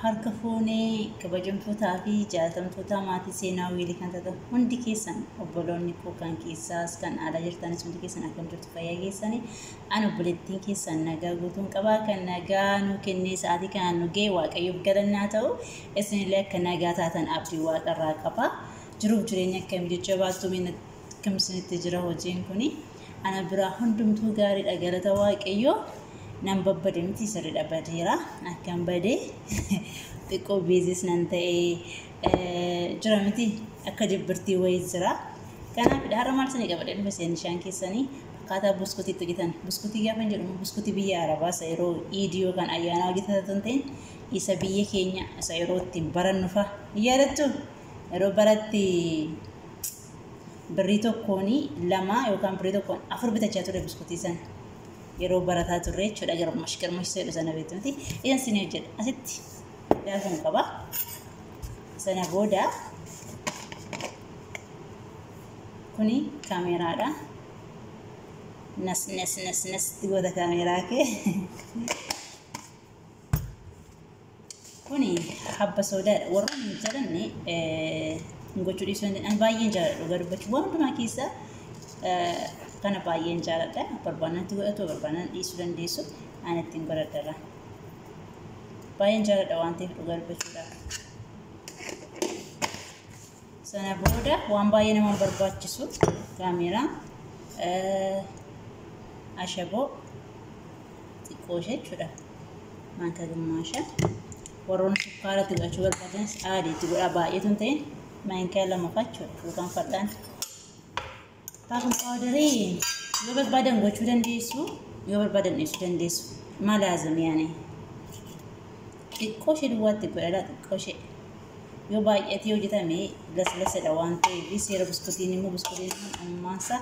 Harka fuunee kabajamtootaa fi jaallatamtoota maatii seenaa wiilii kan taatan hundi keessan, obboloonni koo kan keessaas kan alaa jirtanis, hundi keessan akkam jirtu? Fayyaa keessanii? Ani obboleettiin keessan nagaa guutuun qabaa. Kan nagaa nu kennee sa'aatii kanaan nu ga'e Waaqayyoof galannaa ta'u. Isinillee akka nagaa taatan abdii Waaqarraa qaba. Jiruuf jireenya akkamii jajjabaattu? Akkam isinitti jira hojiin kuni? Ana biraa hundumtuu gaariidha, galata Waaqayyoo. Nan babbade miti, sirriidha, badeera. Akkan badee xiqqoo busy s nan ta'ee jira miti, akka jibbirtii wayii jira. Kanaaf har'a maal isinii qabadhee dhufe? Seenishaan keessanii akkaataa buskutiitti hojjetan. Buskutii gaafa jedhamu buskutii biyya Arabaa isa yeroo iidii yookaan ayyaanaa hojjetan ta'in, isa biyya keenya isa yeroo ittiin barannu fa'a. Yaadattu, yeroo baratti birrii tokkoon lama yookaan birrii tokkoon afur bitachaa ture buskutii sana. Yeroo barataa turre jechuudha, garmash garmash jedhu sana beektu miti. Isan isin hojjedha. Asitti daakuun qaba. Sana booda kuni kaameeraadha. Nas nas nas nas goota kaameeraa kee. Kuni habba soodaadha. Warroonni hin jaalanne gochuu dhiisuu danda'an. Baay'een jaaladha, dhugaa dubbachuu, waan hundumaa keessaa kana baay'een jaaladha. Barbaannatti godhatu, barbaannaan dhiisuu dandeessu. Ani ittiin godhadha. Baay'een jaaladha waan ta'eef, dhugaa dubbachuudhaaf. Sana booda waan baay'ee nama barbaachisu kaameeraa, ashaboo xiqqoo ishee jechuudha. Maankaa gimmaasha. Warroonni sukkaaratti godhachuu barbaadanis aadiitti godhaa, baay'eetu hin ta'in, maankaa lama jechuudha yookaan fardaan. Baking powder ii yoo barbaadan gochuu dandeessu, yoo barbaadan dhiisuu dandeessu. Malaazim yaani. Xiqqoo ishee duwwaatti godhadha, xiqqoo ishee. Yoo baay'atee hojjetame laslasadha waan ta'eef, seera buskutiin immoo buskutiin kun ammaansa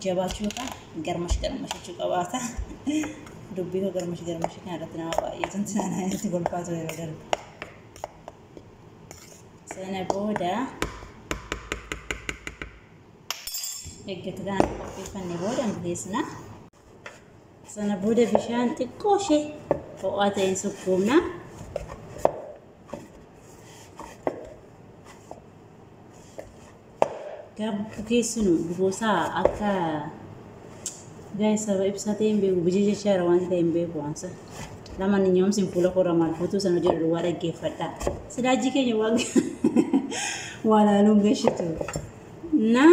jabaachuu yookaan garmash garmashachuu qabaata. Dubbii koo garmash garmash kana irratti nama baay'eetu itti kolfaatu yeroo darbe. Sana booda eeggatu kana qopheeffanne booda bukeessina. Sana booda bishaan xiqqoo ishee ho'aa ta'een sukkuumna. Gaafa bukeessinu bukoosaa akka gaa'e saba ibsaa ta'e hin beeku, bijii jechaadha waan ta'e hin beeku waansa. Lama nyaamsi fuula korra maal fuutuu sana jedhu duwwaa dhaggeeffadha. Sidaajii keenya waan waa laaluun gashitu. Na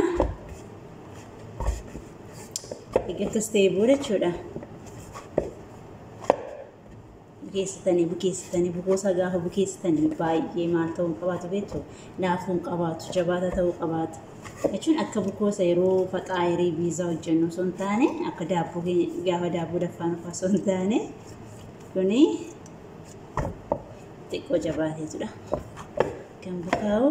egaa akkas ta'e booda jechuudha. Bukeessitanii bukeessitanii, bukoosaa gaafa bukeessitanii baay'ee maal ta'uu qabaatu beektu? Laafuu qabaatu, jabaata ta'uu qabaatu. Jechuun akka bukoosa yeroo faxaayirii biizaa hojjennu osoo hin taane, akka daabboo keenya gaafa daabboo daffaan ufaa osoo hin taane, kuni xiqqoo jabaateetudha. Kan bukaa'u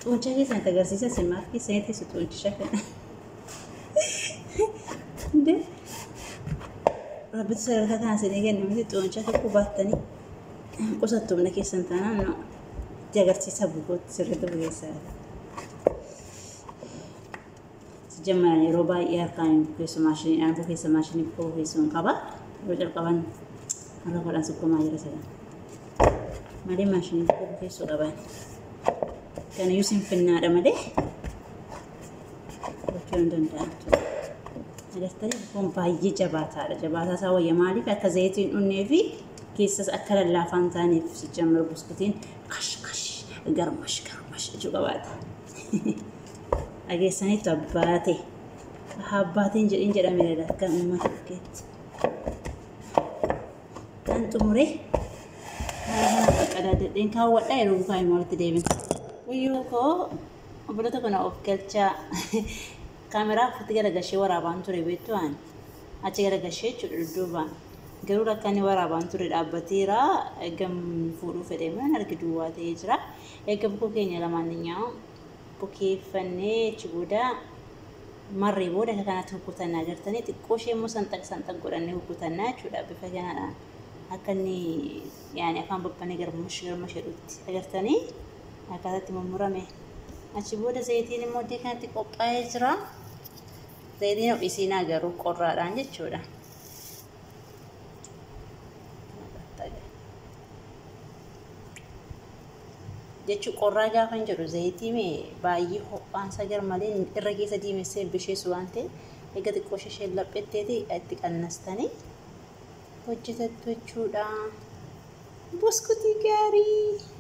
xuunchaa keessanitti agarsiisa, simaaf keessanitti xuunchaa kana. Rabbitu sadarkaa kana isinii kenne miti, xuunchaa tokko baattanii qusattu mana keessan taanaan no itti agarsiisa, bukootti sirriitti bukeessaa. Jammaran yeroo baay'ee harkaan hin bukeessu, maashiniidhaan bukeessa, maashinii bukoo bukeessuu hin qaba. Yeroo jalqaban harka godhan sukkumaa jira sana. Malee maashinii bukoo bukeessuu qaban. Kanayyuu sinfinnaadha malee gochuu hin danda'an. Agartanii, bukoon baay'ee jabaataadha. Jabaataa isaa wayya, maaliif akka zayitii hin dhunnee fi keessas akka lallaafaa hin taaneef. Sijjamar buskutiin kash kash garmash garmash jechuu qabaata. Dhageessaniitu abbaate. Abbaateen jedhin jedhameera kan uummata bukkeetti. Kan xumuree haala kana qadaadadheen kaawwadha, yeroo bukaa immoo walitti deebina. Guyyuu koo obboloota kana of galchaa, kaameraa ofitti garagashee waraabaan ture beektu, waan achi garagashee jechuudha dudduubaan. Garuu rakkanni waraabaan ture dhaabbateera, eegam fuudhuu fedhee mana argi duwwaa ta'ee jira. Eega bukoo keenya lamaan nyaa'u bukeeffannee achi booda marree booda akka kanatti kukkutannaa agartanii, xiqqoo ishee immoo sanxaq sanxaq godhannee kukkutannaa jechuudha, bifa kanaadhaan akka inni yaani afaan babbanee garmash garmash jedhutti agartanii akkaataatti mummurame. Achi booda zayitiin immoo iddoo kanatti qophaa'ee jira. Zayitiin ho'isiinaa garuu qorraadhaan jechuudha. Jechuun qorraa gaafa hin jedhu zayitii baay'ee ho'aansa garmalee irra keessa diimessee bisheessu waan ta'eef egaa xiqqoo ishee laphetteeti itti qannastanii hojjetattu jechuudha. Buskutii gaarii.